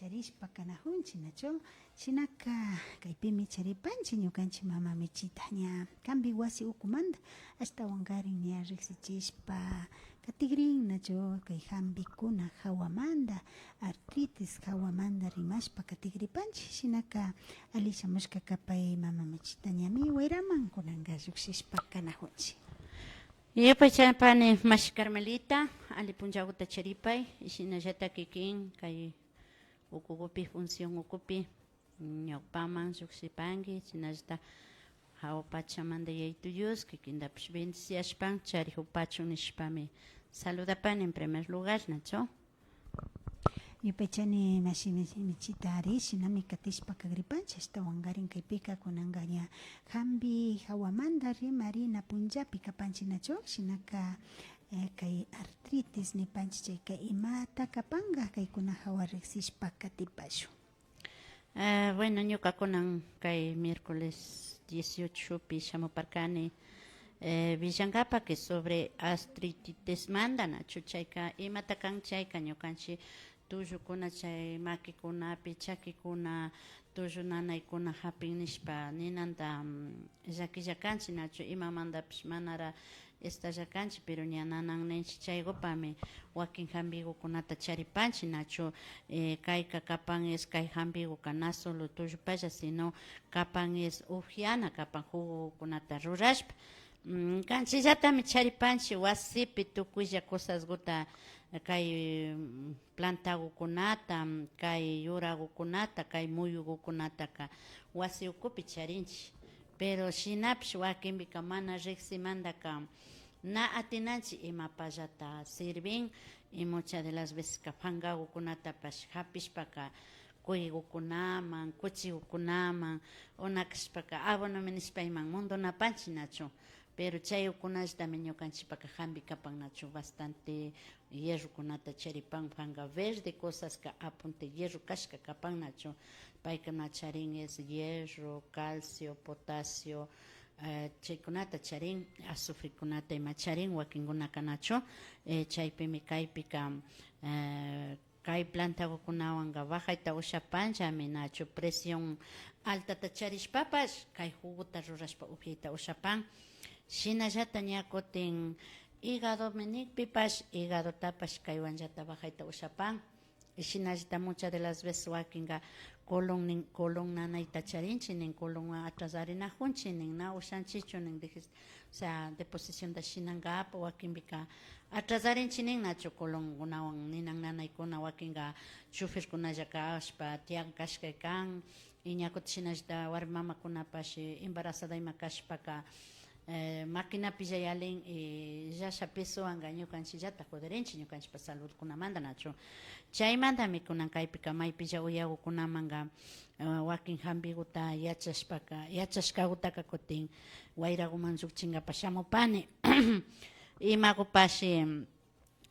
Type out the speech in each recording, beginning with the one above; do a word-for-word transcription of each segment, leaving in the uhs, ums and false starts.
charishpa kanajunchik, nachu? Shinaka kaypimi charipanchik ñukanchik mama Michita ña jambi wasi ukumanta, ashtawankarin ña riksichishpa katigrin, nachu? Kay jambikuna jawamanta, artritis jawamanta rimashpa katigripanchik. Shinaka alli shamushka kapay mama Michita, ñami wayraman kunanka llukshishpa kanajunchik. Yupaychapani mashi Carmelita, alli punllaguta charipay, y shinallata kikin kay ukugupi, función ukupi, ñawpaman llukshipanki, shinallata jawa pachamanta Yayito Dios kikintapish bendiciashpan charijupachun nishpami saludapani en primer lugar, nachu? Yupaychani mashi Mich-, Michita, ari, shinami katishpa kagripanchik, ashtawankarin kaypika kunanka ña jambi jawamanta rimarina punllapi kapanchik, nachu? Shinaka, eh, kay artritis nipanchik chayka imata kapanka, kaykuna jawa riksishpa katipashun. Eh, bueno, ñuka kunan kay miércoles dieciochopi shamuparkani, eh, willankapak que sobre artritismanta, nachu? Chayka imata kan chayka, ñukanchik tullukuna chay makikunapi, chakikuna, tullu nanaykuna japin nishpa ninanta, mm, llakilla kanchik, nachu? Imamantapish manara estalla kanchik, pero ña nanan ninchik, chaygupami wakin jambigukunata charipanchik, nachu? Eh, kayka kapan es kay jambiguka na solo tullupalla, sino kapan es upiana, kapan jugokunata rurashpa. Mm, kanchillatami charipanchik wasipi tukuylla cosasguta, kay, mm, plantagukunata, kay yuragukunata, kay muyugukunataka wasi ukupi charinchik. Pero shinapish wakinpika mana riksimantaka na atinanchik imapallata sirvin, y muchas de las veces ka pankagukunatapash japishpaka kuygukunaman, kuchigukunaman, o na kashpaka abonomi nishpa iman mundunapanchik, nachu. Pero chaykunallatami ñukanchikpaka jambi kapan, nachu, bastante hierrokunata charipan, panka verde cosaska apunte hierro kashka kapan, nachu. Paykuna charin es hierro, calcio, potasio, eh, chaykunata charin, azufrekunata ima charin, wakinkunaka, nachu. Eh, chaypimi kaypika, eh, kay plantagukunawanka bajayta ushapanllami, nachu, presión altata charishpapash kay juguta rurashpa upiayta ushapan. Shinallata ña kutin hígadomi nikpipash, hígadotapash kaywanllata bajayta ushapan. Y shinallata muchas de las veces wakinka colon nin, colon nanayta charinchik nin, colonwan atrasarinajunchik nin, na ushanchikchu nin, dijis-, o sea, deposicionta shinankapa, wakinpika atrasarinchik nin, nachu, colonkunawan ninan nanaykuna, wakinka choferkunalla kashpa tiyan kashka kan, y ña kutin shinallata warmi mamakunapash embarazada ima kashpaka, eh, maquinapilla yalin, y llasha pesowanka ñukanchikllata jodirinchik, ñukanchikpa saludkunamanta, nachu. Chaymantami kunan kaypika maypilla uyagukunamanka, eh, wakin jambiguta yachashpaka, yachashkagutaka kutin wayraguman llukchinkapa shamupani. Imagupash, em,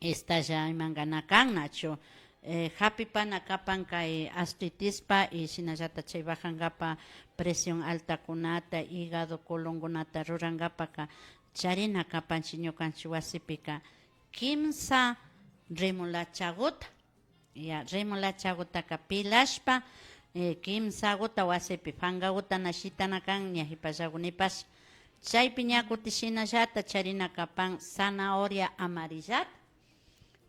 estalla imankana kan, nachu. Eh, japipana kapan kay artritispa y shinallata chay bajankapa presión altakunata, hígado, colonkunata rurankapaka charina kapanchik ñukanchik wasipika kimsa remolachaguta. Ya, remolachagutaka pilashpa, eh, kimsaguta wasipi pankaguta na shitana kan, ña jipallagu nipash. Chaypi ña kutin shinallata charina kapan zanahoria amarillata.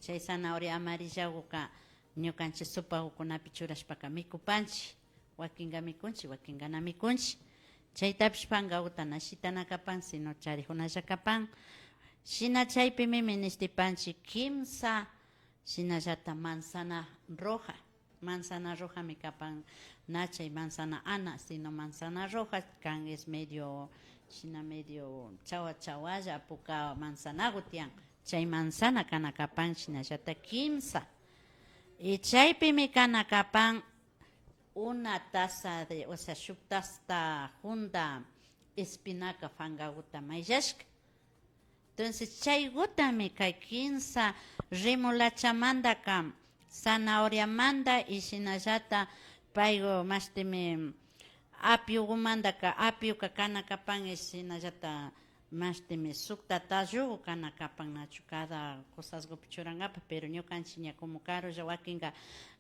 Chay zanahoria amarillaguka ñukanchik sopagukunapi churashpaka mikupanchik. Wakinka mikunchik, wakinka na mikunchik. Chaytapish pankaguta na shitana kapan, sino charijunalla kapan. Shina chaypimi minishtipanchik kimsa, shinallata manzana roja. Manzana rojami kapan, na chay manzana ana, sino manzana roja kan, es medio, shina medio chawa chawalla, puka manzanagu tiyan. Chay manzana kana kapan, shinallata kimsa. Y chaypimi kana kapan una taza de, o sea, shuk tazata junda espinaca pankaguta mayllashka. Entonces, chaygutami kay kimsa remolachamantaka, zanahoriamanta y shinallata paygu mashtimi apiogumantaka, apioka kana kapan y shinallata Mashtimi sukta tallugu kana kapan nachu cada cosasgupi churangapak, pero ñukanchik ña como karulla wakinga,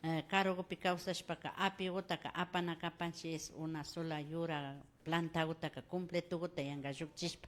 eh, karugupi kawsashpaka apigutaka apana kapanchik es una sola yura plantagutaka completoguta yanga llukchishpa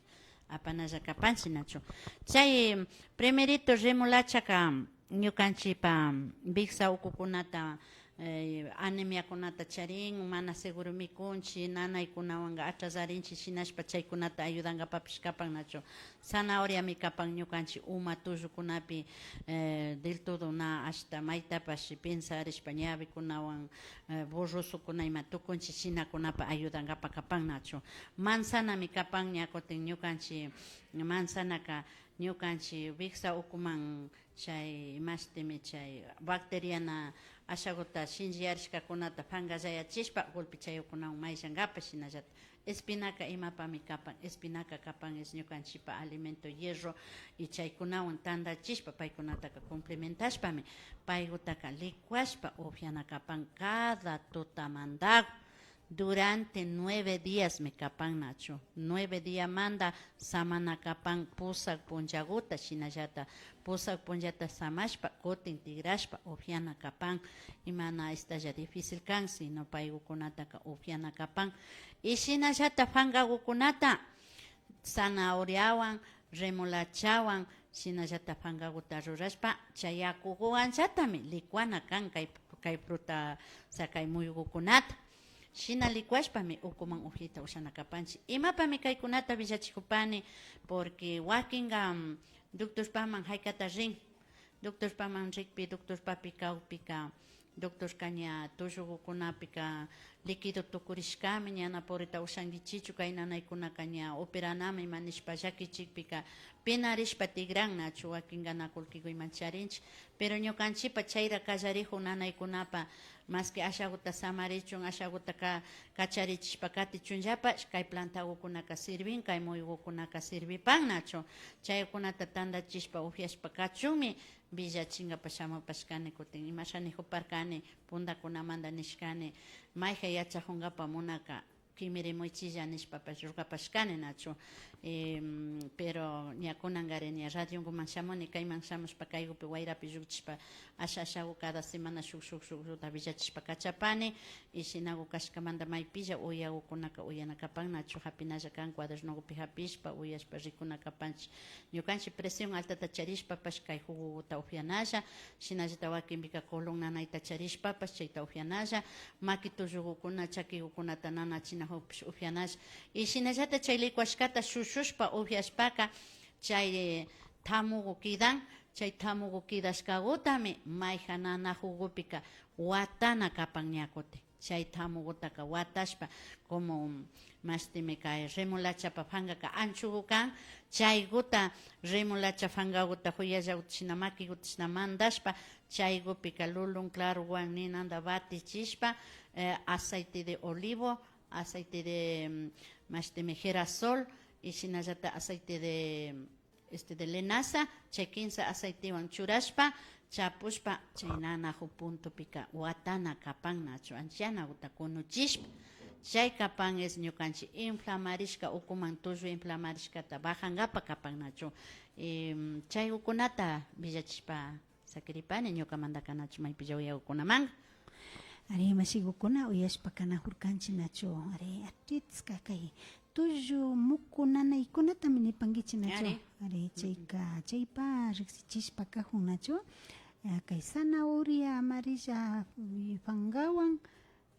apanalla kapanchik nachu. Chay primerito remolachaka ñukanchikpa wiksa ukukunata, eh, anemiakunata charin, mana seguro mikunchik, nanaykunawanka atrasarinchik shinashpa chaykunata ayudangapapish kapan nachu. Zanahoriami kapan ñukanchik uma tullukunapi, eh, del todo na ashta maytapash pensarishpa ñawikunawan, eh, borrosokuna ima tukunchik shinakunapa ayudangapak kapan nachu. Manzanami kapan ña kutin ñukanchik manzanaka ñukanchik wiksa ukuman chay mashtimi chay bacteriana ashaguta shinchiyarishkakunata pankayayachishpa golpe chaykunawan mayllangapak shinallata. Espinaca imapami kapan? Espinaca kapan es ñukanchikpa alimento hierro y chaykunawan tandachishpa paykunataka complementashpami paygutaka licuashpa upiana kapan cada tutamantagu. Durante nueve díasmi kapan nachu. Nueve diamanta samana kapan pusak punllaguta shinallata pusak punllata samashpa kutin tigrashpa upiana kapan. Imana estalla difícil kan sino paygukunataka upiana kapan. Y shinallata pankagukunata zanahoriawan, remolachawan, shinallata pankaguta rurashpa chay yakuguwanllatami licuana kan kay, kay fruta, o sea, kay muyugukunata. Shina licuashpami ukuman upyayta ushana kapanchik. Imapami kaykunata willachikupani? Porque wakinga, mm, doctorpaman haykata rin. Doctorpaman rikpi, doctorpapi kawpika, doctorka ña tullugukunapika líquido tukurishkami, ña na purita ushankichichu, kay nanaykunaka ña operanami ima nishpa llakichikpika, pinarishpa tigran nachu, wakinga na kullkiguyman charinchik. Pero ñukanchikpa chayra kallarijun nanaykunapa, maski ashaguta samarichun, ashaguta ka-, kacharichishpa katichunllapash, kay plantagukunaka sirvin, kay muyugukunaka sirvipan nachu. Chaykunata tandachishpa, upiashpa kachunmi, villachingapa shamupashkani, kutin imasha nijuparkani, pundakunamanta nishkani, mayjan yachajungapa munaka, kimirimuychilla nishpapash rogapashkani nachu. Em, pero ña kunangari ña radionguman shamuni, kayman shamushpa kaygupi wayrapi llukchishpa asha ashagu cada semana shuk, shuk, shukta villachishpa kachapani. Y shinagu kashkamanta maypilla uyagukunaka uyana kapan nachu, japinalla kan cuadernogupi japishpa uyashpa rikuna kapanchik. Ñukanchik presión altata charishpapash kay jugoguta upyanalla, shinallata wakinpika colon nanayta charishpapash chayta upyanalla, maki tullugukuna, chakigukunata nanachinajukpish upyanalla. Y shinallata chay licuashkata shushushpa upyashpaka chay, eh, tamugu kidan, chay tamugu kidashkagutami mayjan nanajugupika watana kapan ña kutin. Chay tamugutaka watashpa, como mashtimi kay remolachapa fangaka anchugu kan, chayguta remolacha fangaguta juyallaguta shina makiguta shina mandashpa, chaygupika lulun clarowan ninanda batichishpa, eh, aceite de olivo, aceite de, mm, mashtimi girasol, y shinallata aceite de, este, de linaza, chay kimsa aceitewan churashpa, chapushpa, chay nanaju puntupika watana kapan nachu, anchanaguta kunuchishpa. Chay kapan es ñukanchik inflamarishka ukuman tullu inflamarishkata bajangapa kapan nachu. Em, chay ukunata villachishpa sakiripani ñukamantaka nachu maypilla uyagukunamanka. Ari, mashigukuna, uyashpa kanajurkanchik nachu. Ari, artitska kay tullu muku nanaykunatami nipankichik nachu. Ari. Ari, chayka, chaypa riksichishpa kajun nachu. Ah, kay zanahoria amarilla, y fangawan,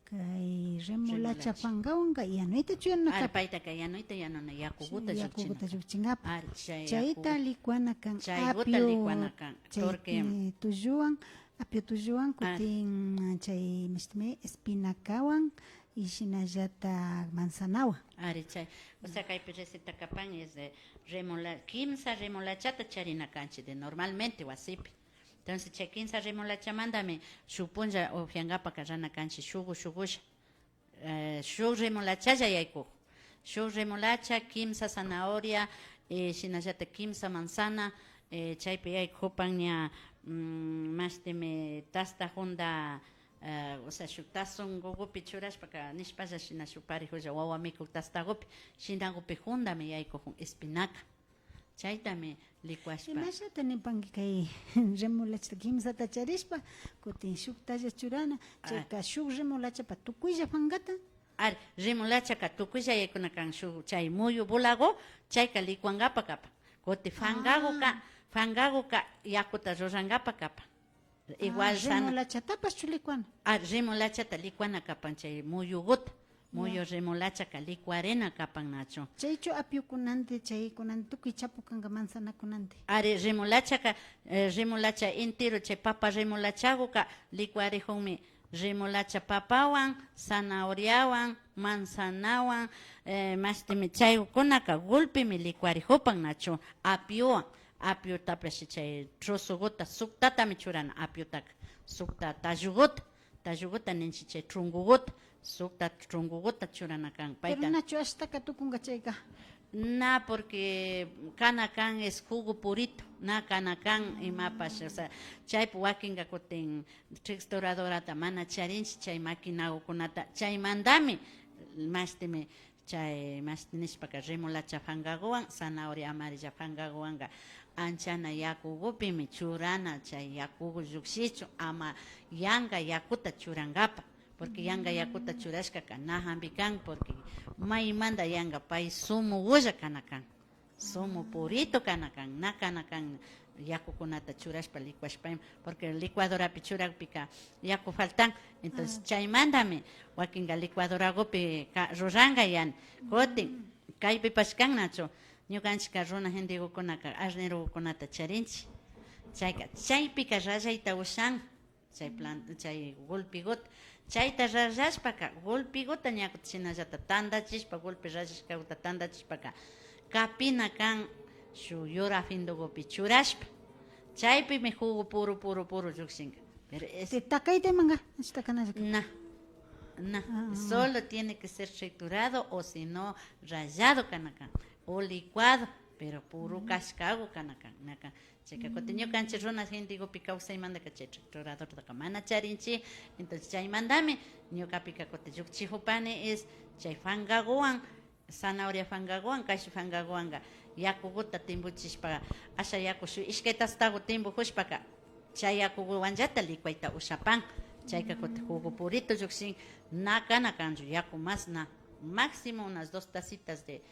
kay remolacha fangawanka yanuyta chuyanaka. Ari, paytaka yanuyta yanuna yakuguta llukchingapa. Ari, chay chayta yakugu-, licuana kan. Chayguta apio, licuana kan. Chay, porque eh, tulluwan, apio tulluwan, ari, kutin chay mishtimi espinacawan y shinallata manzanawan. Ari, chay. O sea, kaypi receta kapan es de remola-, kimsa remolachata charina kanchik de normalmente wasipi. Entonces, chay kimsa remolachamantami shuk punlla upiangapaka rana kanchik shugu shugusha. Eh, shuk remolachalla yaykuk. Shuk remolacha, kimsa zanahoria, eh, shinallata kimsa manzana, eh, chaypi yaykupan ña, mm, mashtimi tasta junda Ah, o sea, shuk tazongugupi churashpaka, nishpalla shina shuk parejolla wawa mikuk tastagupi, shinagupi jundami yaykujun espinaca. Chaytami licuashpa. Imashata nipanki kay remolachata kimsata charishpa, kutin shuktalla churana, chayka shuk remolachapa tukuylla fangata? Ari, remolachaka tukuylla yaykuna kan shuk chay muyu bolago, chayka licuangapa kapan. Kutin fangaguka, fangaguka yakuta rurangapa kapan. Igual sana. Remolachatapash chulicuana. Ah, remolachata licuana kapan chay muyuguta. Muyu remolachaka licuarina kapan nachu. Chaychu apiokunandi, chaykunandi tukuy chapu kanka manzanakunandi. Ari, remolachaka, eh, remolacha entero, chay papa remolachaguka licuarijunmi remolacha papawan, zanahoriawan, manzanawan, eh, mashtimi chaykunaka gulpimi licuarijupan nachu apiowan. Apiotapash chay trozoguta, suktatami churana apiotaka, sukta talluguta, talluguta ninchi chay trunguguta, sukta trunguguta churana kan. Pero payta nachu ashtaka tukunga chayka? Na, porque kana kan es jugo purito, na kana kan imapash, o sea, chaypi wakinga kutin trituradorata mana charinchi chay maquinagukunata, chaymandami mashtimi chay mashti nishpaka remolacha fangaguwan, zanahoria amarilla fangaguwanga anchana yakugupimi churana, chay yakugu llukshichu, ama yanga yakuta churangapa, porque yanga yakuta churashkaka na jambi kan, porque maymanda yanga pay sumugulla kana kan, sumu purito kana kan, na kana kan yakukunata churashpa licuashpa ima, porque licuadorapi churakpika yaku faltan, entonces chaymandami wakinga licuadoragupi ka-, ruranga yani. Kutin kaypipash kan nachu, ñukanchika runa gentegukunaka arnerogukunata charinchi, chayka chaypika rayayta ushan. Chay plan-, chay gulpiguta, chayta rayashpaka, gulpiguta ña kutin shinallata tandachishpa, gulpi rayashkaguta tandachishpaka, kapina kan shuk yura findugupi churashpa, chaypimi jugo puru, puru, puru llukshinga. Pero es... Te takayta imanga, ashtakanallaka. Na, na. Solo tiene que ser triturado o si no rayado kana kan, o licuado, pero puru kashkagu kana kan, na kan. Chayka kutin ñukanchik runa gentegupi kawsaymantaka chay trituradortaka mana charinchik. Entonces chaymantami ñukapika kutin llukchikupani es chay fangaguwan, zanahoria fangaguwan, cashu fangaguwanka yakuguta timbuchishpa, asha yaku shuk ishkay tastagu timbukushpaka chay yakuguwanllata licuayta ushapan. Chayka kutin jugo purito llukshin, na kana kanchu yaku mas na, máximo unas dos tacitas de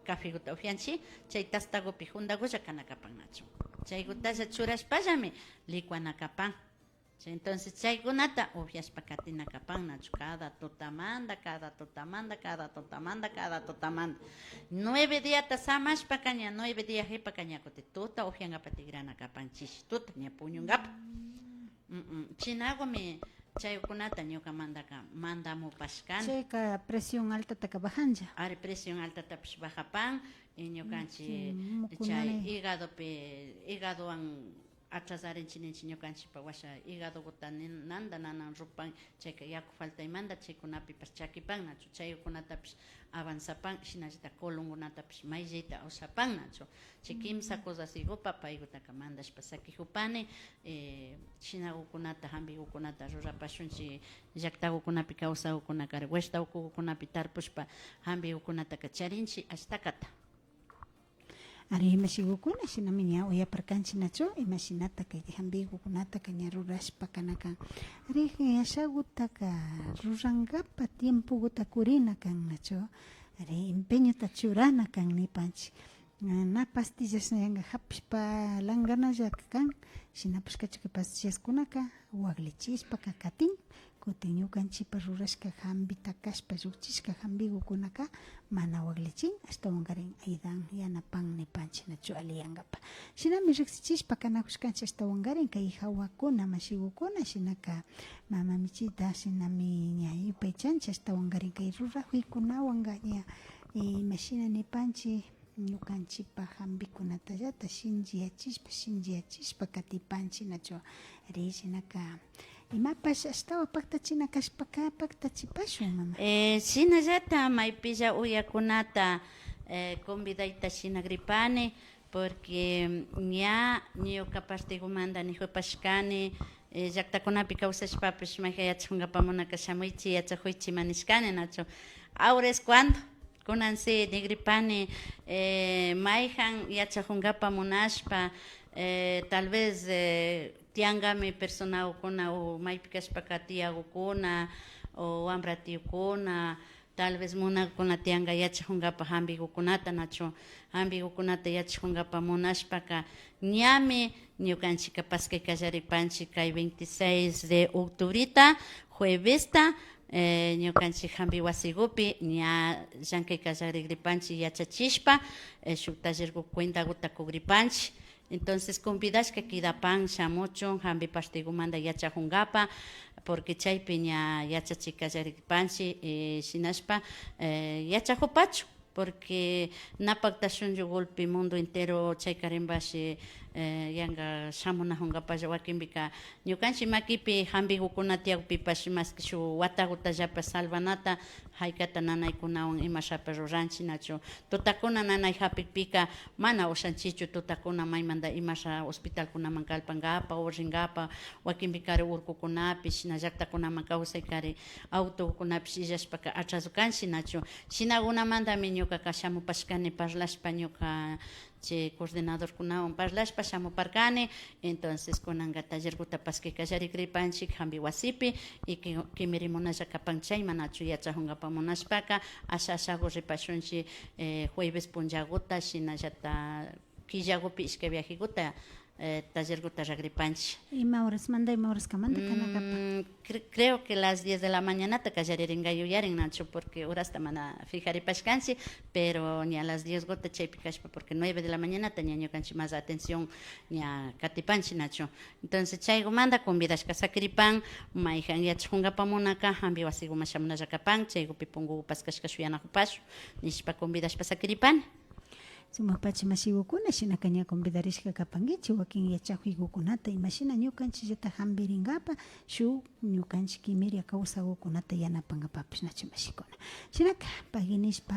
cafeguta upianchik, chay tastagupi jundagulla kana kapan nachu. Chaygutalla churashpallami licuana kapan. Chay, entonces chaykunata upiashpa katina kapan nachu, cada tutamanta, cada tutamanta, cada tutamanta, cada tutamanta. Nueve diata samashpaka ña, nueve dia jipaka ña kutin tuta upiangapa tigrana kapan, chishi tuta ña puñungapa. Mm, mm. Shinagumi chaykunata ñukamantaka mandamupashkani. Chayka presión altataka bajanlla. Ari, presión altatapish bajapan, y ñukanchik chay hígadopi, hígadowan atrasarinchik ninchik, ñukanchikpa washa hígadoguta nin-, nanda nanan rupan, chayka yaku faltaymanta chaykunapipash chakipan nachu, chaykunatapish avanzapan, shinallata colongunatapish mayllayta ushapan nachu. Chay kimsa cosas igupa paygutaka mandashpa sakikupani, eh, shinagukunata, jambigukunata rurapashunchik, llaktagukunapi kawsagukunakari, huertagukunapi tarpushpa jambigukunataka charinchik ashtakata. Ari, mashigukuna, shinami ña uyaparkanchik nachu, imashinata kay jambigukunataka ña rurashpa kana kan. Ari, ashagutaka rurangapa tiempoguta kurina kan nachu. Ari, empeñota churana kan nipanchik. Na pastillas yanga japishpa langanalla kan, shinapash kachuk pastillaskunaka waglichishpaka katin, kutin ñukanchikpa rurashka jambita kashpa llukchishka jambigukunaka mana waglichin, ashtawankarin ayudan, yanapan nipanchik nachu ali yangapa. Shinami riksichishpa kanakushkanchik ashtawankarin kay jawakuna, mashigukuna, shinaka mama Michita, shinami ña yupaychanchik ashtawankarin kay rurajuykunawanka ña, eh, imashina nipanchik, ñukanchikpa jambikunatallata shinchiyachishpa, shinchiyachishpa katipanchik nachu. Ari, shinaka imapash ashtawan paktachina kashpaka paktachipashun, mama. Eh, shinallata maypilla uyakunata, eh, convidayta shinagripani, porque ña ñuka partegumanta nijupashkani, eh, llaktakunapi kawsashpapish mayjan yachajunkapa munaka shamuychi, yachajuychi ima nishkani, nachu. Ahora es cuando. Kunan si nigripani, eh, mayjan yachajunkapa munashpa, eh, tal vez, eh, tiyankami personakuna o maypi kashpaka tiyakukuna o wambra tiyukuna, tal vez munakuna tiyanka yachajunkapa jambigukunata, nachu, jambigukunata yachajunkapa munashpaka ñami ñukanchika paskay kallaripanchik kay veintiséis de octubreta, juevesta, eh, ñukanchik jambi wasigupi ña llankay kallarigripanchik yachachishpa, eh, shuk tallergu cuentaguta kugripanchik. Entonces, convidashka kidapan shamuchun jambi partigumanta yachajunkapa, porque chaypi ña yachachik kallaripanchik, eh, shinashpa, eh, yachajupachun. Porque napakta shunllu golpe mundo entero chaykarinpash, eh, yanka shamunajunkapalla wakinpika ñukanchik makipi jambigukuna tiyakpipash maski shuk watagutallapash salvanata jaykata nanaykunawan imashapash ruranchik, nachu. Tutakuna nanay japikpika mana ushanchikchu tutakuna maymanta imasha hospitalkunaman kallpankapa o rinkapa, wakinpikari urkukunapi shina llaktakunaman kawsaykari autokunapish illashpaka atraso kanchik, nachu. Shinakunamantami ñukaka shamupashkani parlashpa, ñuka chay coordinadorkunawan parlashpa shamuparkani. Entonces, kunanka tallerkuta paskay kallarigripanchik jambi wasipi, y ki-, kimirimunalla kapan chayman, nachu, yachajunkapa munashpaka, asha ashagu ripashunchik, eh, jueves punllaguta, shinallata killagupi ishkay viajeguta, eh, tallerguta ragripanchik. Ima horasmanta, ima horaskamanta kanakapa? Mm, cre-, creo que las diez de la mañanata kallaririnka yuyarin, nachu, porque horasta mana fijaripashkanchik, pero ña las diezguta chaypi kashpa, porque nueve de la mañanata ña ñukanchik más atención ña katipanchik, nachu. Entonces, chaygumanta convidashka sakiripan, mayjan yachajunkapa munaka, jambi wasiguman shamunalla kapan, chaygupi pungugu paskashka shuyanajupashun, nishpa convidashpa sakiripani. Sumakpacha mashigukuna, shinaka ña convidarishka kapankichik wakin yachajuygukunata, imashina ñukanchikllata jambirinkapa shuk ñukanchik kimiria kawsagukunata yanapankapapish, nachu mashikuna. Shinaka, pagui nishpa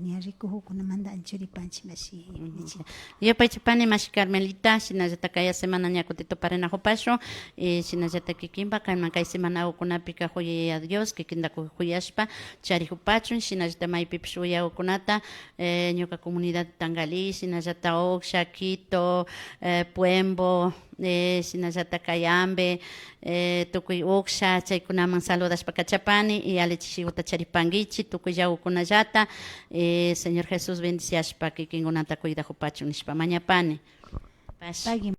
ña rikujukunamanta anchuripanchik mashi. Ujú. Yupaychapani mashi Carmelita, shinallata kaya semana ña kuti tuparinajupashun, y shinallata kikinpa kayman kay semanagukunapika juyaya Dios, kikinta ku-, juyashpa charijupachun, shinallata maypipish uyagukunata, eh, ñuka comunidad Tangalí, shinallata Oksha, Quito, eh, Puembo, eh, shinallata Cayambe, eh, tukuy Oksha, chaykunaman saludashpa kachapani, y alli chishiguta charipankichik, tukuyllagukunallata, eh, Señor Jesús bendiciashpa, kikinkunata cuidajupachun nishpa mañapani. Pash. Pagui.